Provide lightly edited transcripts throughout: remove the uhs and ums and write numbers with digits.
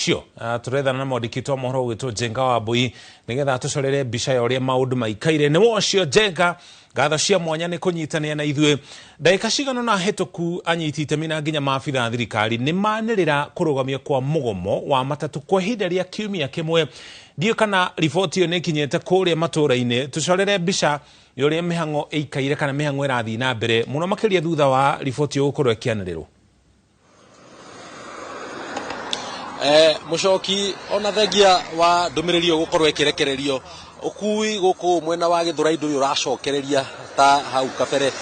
Cio turethana na mwandĩki witũ wa mohoro ũgwĩtwo Njenga wa Mbui nĩgetha atũcorere mbica ya ũrĩa maũndũ maikaire. Nĩ wocio Njenga, ngatho cia mwanya nĩ kũnyitanĩra na ithuĩ. Ndagĩka cigana ũna hĩtũku anyiti itemi na nginya maabitha a thirikari nĩ manĩrĩra kũrũgamio kwa mũgomo wa matatũ kwa ihinda rĩa kiumia kĩmwe. Ndiũĩ kana riboti ĩyo nĩ ĩkinyĩte kũrĩa matũũra-inĩ. Tũcorere mbica ya ũrĩa mĩhang'o ĩikaire kana mĩhang'o ĩrathiĩ na mbere mũno makĩria thutha wa riboti ĩyo gũkorwo ĩkĩanĩrĩrwo. Mũcoki ona thengia wa ndũmĩrĩri ĩyo gũkorwo ĩkĩrekererio, ũkui gũkũ mwena wa Gĩthũrai ndũrĩ ũracokereria ta hau kabere.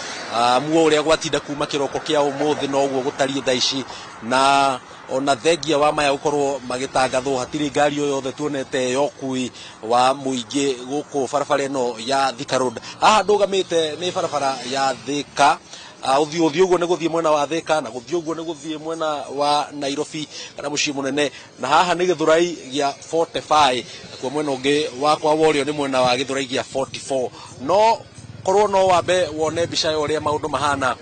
Muo ũrĩa gwatinda kuma kĩroko kĩa ũmũthĩ noguo gũtariĩ thaa ici, na ona thengia wa maya gũkorwo magĩtangathwo hatirĩ ngari o yothe tuonete ya ũkui wa mũingĩ gũkũ barabara ĩno ya Thika Road. Haha ndũgamĩte nĩ barabara ya Thika. Ũthiũ ũthiũ ũguo nĩ gũthiĩ mwena wa Thika, na gũthiĩ ũguo nĩ gũthiĩ mwena wa Nairobi kana mũciĩ mũnene, na haha nĩ Gĩthũrai gĩa 45, nakuo mwena ũngĩ wakwa wa ũrĩo nĩ mwena wa Gĩthũrai gĩa 44. No korwo no wambe wone mbica ya ũrĩa maũndũ mahana.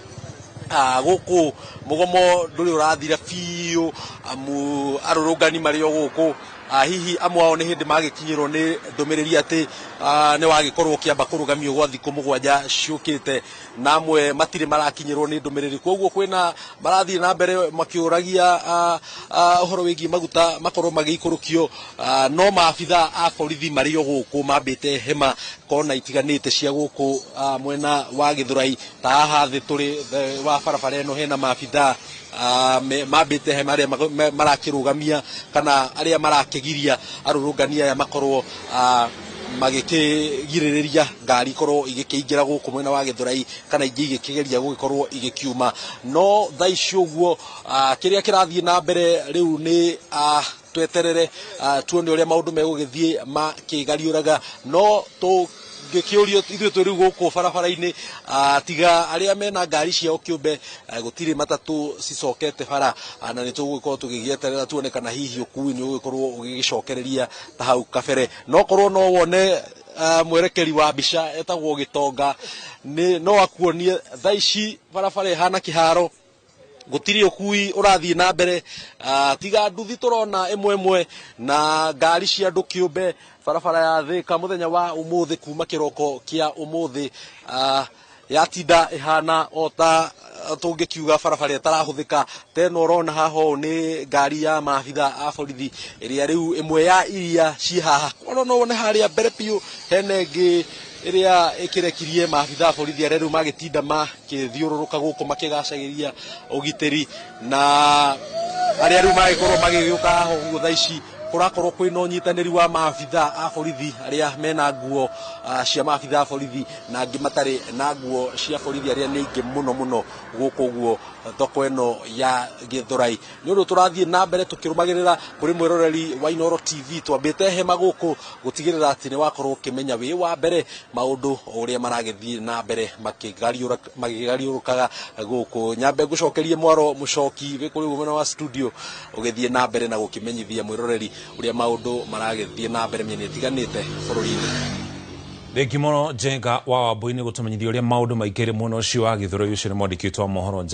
Gũkũ mũgomo ndũrĩ ũrathira biũ, amu arũrũngani marĩ o gũkũ. Hihi amwe ao nĩ hĩndĩ magĩkinyĩrwo nĩ ndũmĩrĩri atĩ nĩ wagĩkorwo ũkĩamba kũrũgamio gwa thikũ mũgwanja ciũkĩte, na amwe matirĩ marakinyĩrwo nĩ ndũmĩrĩri. Koguo kwĩna marathiĩ na mbere makĩũragia ũhoro wĩgiĩ maguta makorwo magĩikũrũkio, no maabitha a borithi marĩ o gũkũ mambĩte hema kona itiganĩte cia gũkũ mwena wa Gĩthũrai. Ta haha thĩ tũrĩ wa barabara ĩno hena maabitha mambĩte hema arĩa marakĩrũgamia kana arĩa marakĩgiria arũrũngani aya makorwo magĩkĩgirĩrĩria ngari ikorwo igĩkĩingĩra gũkũ mwena wa Gĩthũrai kana ingĩ igĩkĩgeria gũgĩkorwo igĩkiuma. No thaa ici ũguo kĩrĩa kĩrathiĩ na mbere rĩu nĩ tweterere tuone ũrĩa maũndũ megũgĩthiĩ makĩgariũraga. No tũngĩkĩũrio ithuĩ twĩ rĩu gũkũ barabara-inĩ, tiga arĩa mena ngari ciao kĩũmbe, gũtirĩ matatũ cicokete bara, na nĩ tũgũgĩkorwo tũgĩgĩeterera tuone kana hihi ũkui nĩ ũgũgĩkorwo ũgĩgĩcokereria ta hau kabere. No korwo no wone mwerekeri wa mbica etagwo Gĩtonga, nĩ no akuonie thaa ici barabara ĩhana kĩharo, gũtirĩ ũkui ũrathiĩ na mbere, tiga nduthi tũrona ĩmwe ĩmwe na ngari cia andũ kĩũmbe. Barabara ya Thika mũthenya wa ũmũthĩ kuma kĩroko kĩa ũmũthĩ yatinda ĩhana o ta tũngĩkiuga barabara ĩtarahũthĩka. Ta ĩno ũrona haha ũũ nĩ ngari ya maabitha a borithi ĩrĩa rĩu ĩmwe ya iria ciĩ haha. Korwo no wone harĩa mbere biũ hena ĩngĩ ĩrĩa ĩkĩrekirie maabitha a borithi arĩa rĩu magĩtinda makĩthiũrũrũka gũkũ makĩgacagĩria ũgitĩri, na arĩa rĩu magĩkorwo magĩgĩũka haha ũguo thaa ici kũrakorwo kwĩna ũnyitanĩri wa maabitha a borithi arĩa mena nguo cia maabitha a borithi na angĩ matarĩ na nguo cia borithi arĩa nĩ aingĩ mũno mũno gũkũ ũguo thoko ĩno ya Gĩthũrai. Nĩ ũndũ tũrathiĩ na mbere tũkĩrũmagĩrĩra kũrĩ mwĩroreri wa Inooro TV, twambĩte hema gũkũ gũtigĩrĩra atĩ nĩ wakorwo ũkĩmenya wĩ wa mbere maũndũ ũrĩa maragĩthiĩ na mbere makĩgariũrũkaga gũkũ. Nyambe ngũcokerie mwaro mũcoki wĩ kũrĩa ũguo mwena wa studio ũgĩthiĩ na mbere na gũkĩmenyithia mwĩroreri ũrĩa maũndũ maragĩthiĩ na mbere mĩena ĩtiganĩte bũrũri-inĩ. Thengi mũno Njenga wa Wambui nĩ gũtũmenyithia ũrĩa maũndũ maikaire mwena ũcio wa Gĩthũrai. Ũcio nĩ mwandĩki witũ wa mohoro Njenga.